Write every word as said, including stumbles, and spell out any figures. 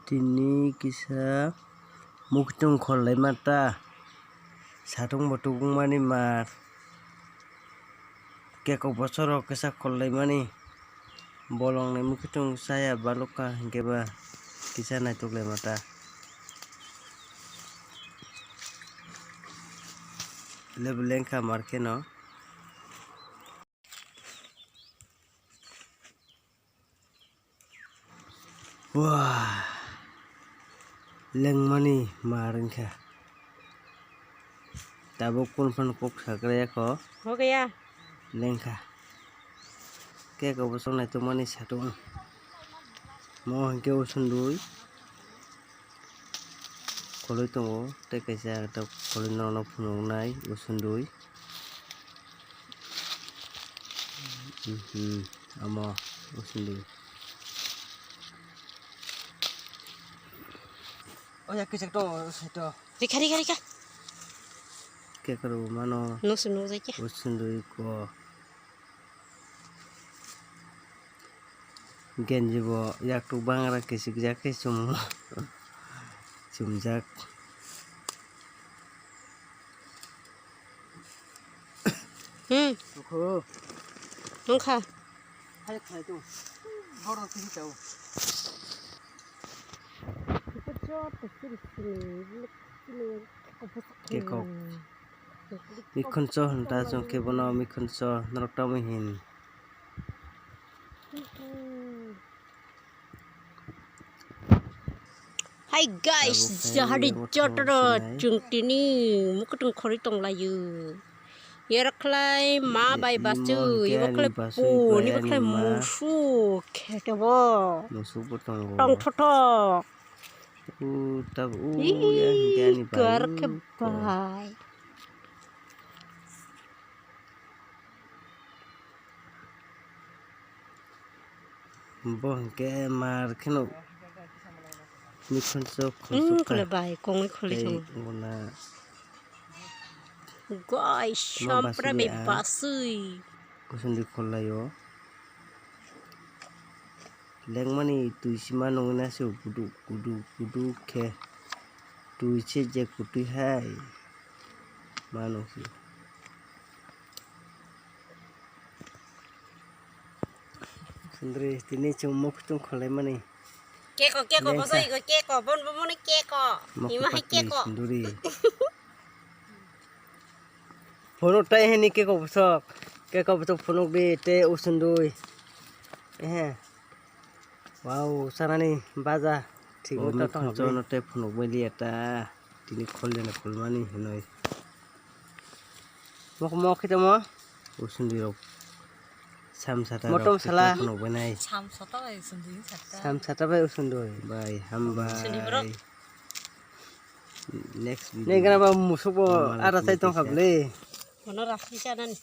Tini kisa muktung khol lai mata. Satung bo tubung mani mar. Keko bosoro kisa khol lai mani. Bolong ni muktung saya balukka hingke ba kisa naituk lai mata. Lebu lengkha mar kheno. Wah, lengmani mar wngkha. Tabuk kunu phano kok sakraya kho. Ho gaya. Lengkha. Keko bosong naitukmani satung. Mo hinkhe usundui. Khwlwi tongo, tei kaisa tok khwlwi norokno phunuknai usundui. Mhm, omo usundui. Oya kichak to, sai to. Rikha, rikha, rikha. Kekaro mano. Nusu nujai khe. Usundui ko. Genji bo yaktuk bangra kichikjak khe chum-, chumjak. Hmm. Nukho. Nungkha. Hai khai to. Horo kisi chao. Kekok. Mikhunso hwn ta chwng khe bono mikhunso norok tamo hin. Hi guys, tabuk khe jahari abo jotoro thang sinai. Chwng tini mukutung khori tong laio. Yarakhlai ma bai basu, yarakhlai po, ni bakhlai musu, khete bo. Musu bo tongo. Tong thothok. U tab u ya hingke ani bai. Khe bai. Bo hingke mar kheno mikhunso khulsukha. Kole bai kongwi khuli tei tongo. Buna gai sampra bai basui. Kusundi kholaio. Lengmani twi sima nungwi nasu kudu kudu kudu khe twi se je kutwi hai manung si. Sundri tini chwng mokhutung kholaimani. Keko keko bosoi go keko bon bomoni keko. Ima hai keko. Sundri. Phunuk tai hini keko bosok. Keko bosok phunuk di te usundui. Ehe. Wow, sanani baja. Thik o wngkha mikhun tongkha chono tei phunuk bai liya ta. Tini khol jani khol mani hinoi. Mok mok khitamo. Usundui rok. Sam sata rok motom sala. Phunuk bai nai. Sam sata bai usundui sata. Sam sata bai usundui. Bai, hambai. Usundui borok. Next video. Neng kana ba musuk bo ara chai tongkha ble. Mono rasi chanani.